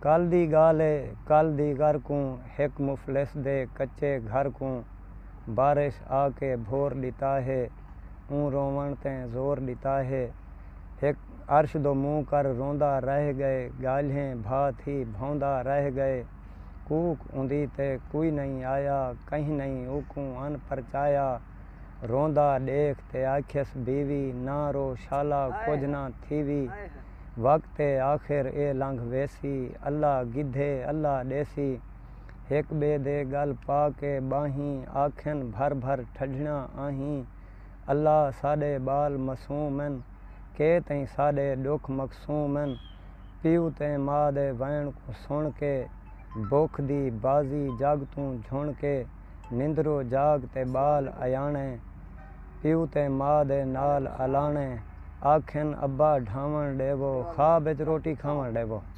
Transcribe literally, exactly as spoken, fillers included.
کل دی ڳالھ اے، کل دی غر کوں، ہک مفلس دے کچے گھر کوں بارش آ کے بھور ݙتا ہے۔ اوں رووݨ تے زور ݙتا ہے۔ ہک عرش دو منہ کر روندا رہ ڳئے، ڳالھیں بھا تھی بھوندا رہ ڳئے۔ کوک اوندی تے کوئی نئیں آیا، کہیں نئیں اوکوں ان پرچایا۔ روندا ݙیکھ تے آکھیس بیوی، نہ رو شالا، کجھ نہ تھیوی۔ وقت اے آخر اے لنگھ ویسی، اللہ گھدے اللہ ݙیسی۔ ہک ٻئے دے ڳل پا کے ٻاہیں، آکھن بھر بھر ٹھڈھڑاں آہیں۔ اللہ ساݙے ٻال معصوم ہن، کے تئیں ساݙے ݙکھ مقسوم ہن۔ پیو تے ماء دے ویݨ کوں سݨ کے، بکھ دی بازی جڳ توں جھݨ کے، نندرو جاڳ تے ٻال ایاݨے، پیو تے ماء دے نال الاݨے، آکھن ابا ڈھاوݨ ݙیوو، خواب اچ روٹی کھاوݨ ݙیوو۔